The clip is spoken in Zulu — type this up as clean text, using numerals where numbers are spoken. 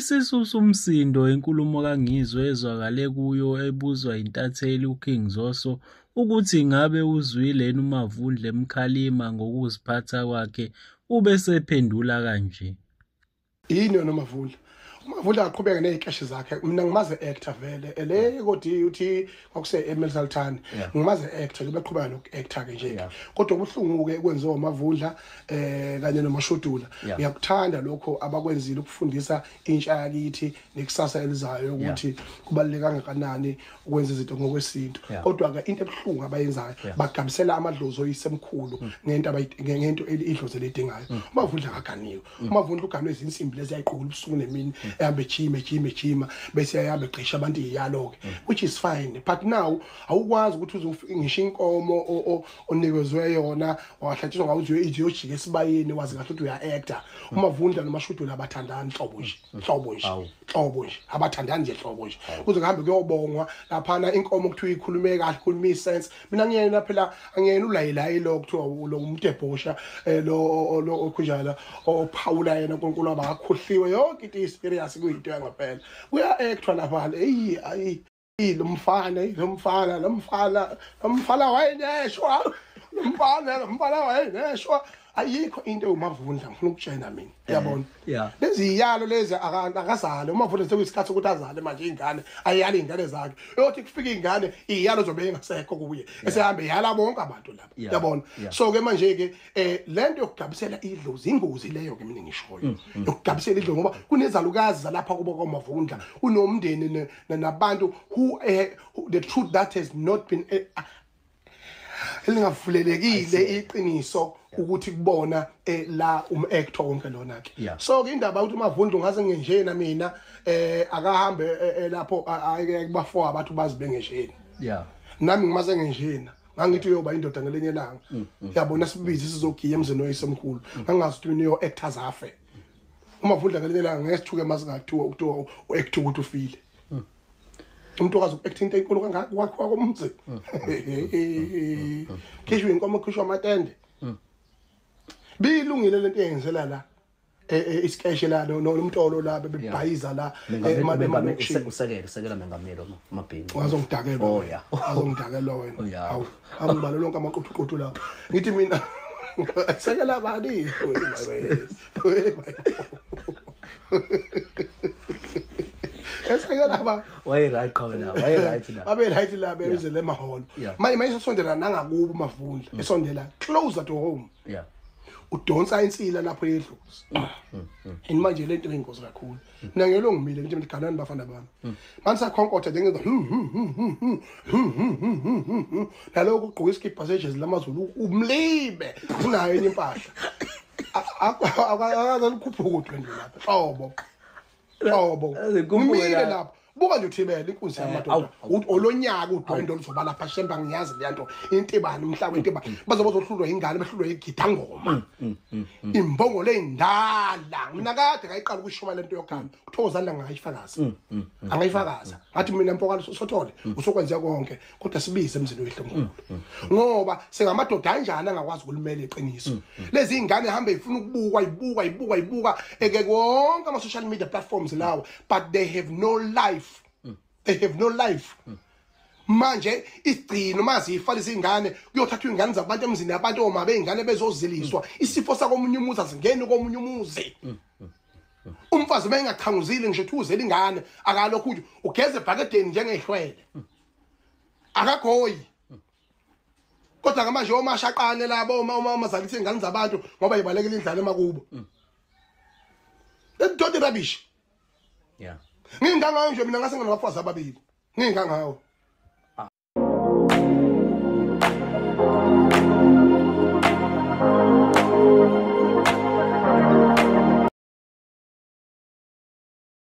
Isisusa umsindo inkulumo kaNgizwe ezwakale kuyo ebuzwa intatheli uKing Zoso ukuthi ingabe uzwile yini uMavundla emkhalima ngokuziphatha kwakhe, ube esephendula kanje. Yini yona uMavundla? UMavundla aqhubeke nezikeshi zakhe. Mina ngimaze actor vele. Le kodi uthi kwakuse Emel Sultan. Ngimaze actor ke beqhubeka noku-actor ke nje. Kodwa kubuhlungu ke kwenziwa uMavundla kanye noMashudula. Ngiyakuthanda lokho abakwenzile ukufundisa intsha yakithi nekusasa elizayo ukuthi kubaluleke kangakanani ukwenza izinto ngokwesintu. Kodwa ke into ebuhlungu abayenzayo bagabisela amadlozi oyisemkhulu ngento ngento idlozi elidingayo. uMavundla akaganiwe. uMavundla uganwe izinsimbi lezi ayiqhula ubusuku nemini, ehamba ejima ejima ejima bese ayahamba egqisha abantu iyalo ke, which is fine, but now awukwazi ukuthi uze ngisho inkomo onikezwe yona wahlatshiswa ngawo uze uyojika esibayeni wazi kahle ukuthi uya-actor. uMavundla noMashudula abathandani nhlobo nje, nhlobo nje, nhlobo nje, abathandani nje nhlobo nje. Kuze kuhambe kuyobongwa laphana inkomo kuthiwa ikhulume kahle, ikhuluma isense. Mina ngiyena phela, angiyena ulayilayi lo kuthiwa lo umdebhosha lo lo okhunjala ophawula yena uNkulunkulu abakhohliwe yonke into i-serious kuyinto yangempela. Kuya-actwa lapha, eyi ayi lo mfana, lo mfana, lo mfana, lo mfana wayeneshwa, lo mfana, lo mfana wayeneshwa. Ayikho into uMavundla ngifuna ukutshena mina, uyabona? Lezi iyalo lezi akazale uMavundla, sekuyisikhathi ukuthi azale manje ingane, ayiyale ingane zakhe. Uyothi kufika ingane iyalo zobe ingasekho kuye, esehambe yala bonke abantu lapha, uyabona? So ke manje ke lento yokugabisela idlozi ingozi leyo ke mina ngishoyo. Yokugabisela idlozi ngoba kunezalukazi zalapha kubo kwaMavundla, kunomndeni nabantu who the truth that has not been elingavulelekile iqiniso ukuthi kubona la actor wonke lona ke. So ke indaba ukuthi uMavundla ngaze ngenjena mina akahambe lapho ayeke kubafo abantu bazibe ngenjena. Nami ngimaze ngenjena ngangithi uyoba indoda ngelinye ilanga. Yabona sibizi sizogiya emzini oyisemkhulu. Ngangazi ukuthi mina actors afe. uMavundla ngelinye ilanga ngesithuke masingathiwa ukuthiwa uactor ukuthi ufile. Umuntu okwazi uku-acta into enkulu kangaka kwakhiwa komzi. Khishwa inkomo, khishwa amatende. Bilungile lento eyenzela la isikeshe la nomtolo la bebhayiza la usekela mengameli amabhinca. Wazongidakelwa. Oh yeah. Wazongidakelwa wena. Hawu, angibale lonke amaquthuquthu la. Ngithi mina sekela bani? Esekela ba waye right khona, waye right la. Abe right la benzele emahholo. Manje mayisondela nangakubo uMavundla, esondela closer to home. Udonsa insila lapho yedlozi. And manje lento ingozi kakhulu. Mina ngelo ngimile ngithi mganani bafana bami. Manje sakhonkotha nje ngizo nalokho ugqoka isikibha sejezi lamaZulu umlibe unayo enye impahla. Akakakhuphuka udwendwe lapha. Hlobo. Hlobo. Ngimile lapho. Buka nje uthibele inkunzi yamadoda. Olonyaka udwendwe oluzoba lapha shemba ngiyazi le nto. Intibani umhlaba intibani. Bazobe bazohlulwa ingane behlulwa igidangoma. Imbongo leyindala. Mina kade ngayiqala ukushuma lento yogana. Uthokozana ngayifakaza. Angayifakaza. Ngathi mina mpokalo sothole usokwenza konke kodwa sibize emzini wehlomkhulu. Ngoba sengamadoda anjani angakwazi ukulimela iqiniso. Lezi ingane ihamba ifuna ukubukwa ibuka ibuka ibuka eke konke ama social media platforms lawo, but they have no life. They have no life. Manje isigcino mazifalisa ingane kuyothathwa ingane zabantu emzini abantu oma beingane bezoziliswa isifo sakomunye umuzi azingeni komunye umuzi. Umfazi bengachanguzile ngisho uthuzela ingane akalokhu nje ugeze ebhakedeni njengehlwele. Akagoyi. Kodwa manje omashaqane labo uma zalisa ingane zabantu ngoba ibalekela indlala emakubo. That dirty rubbish. Yeah. Ngingangawo nje mina ngase nginabafazi ababili. Ngingangawo.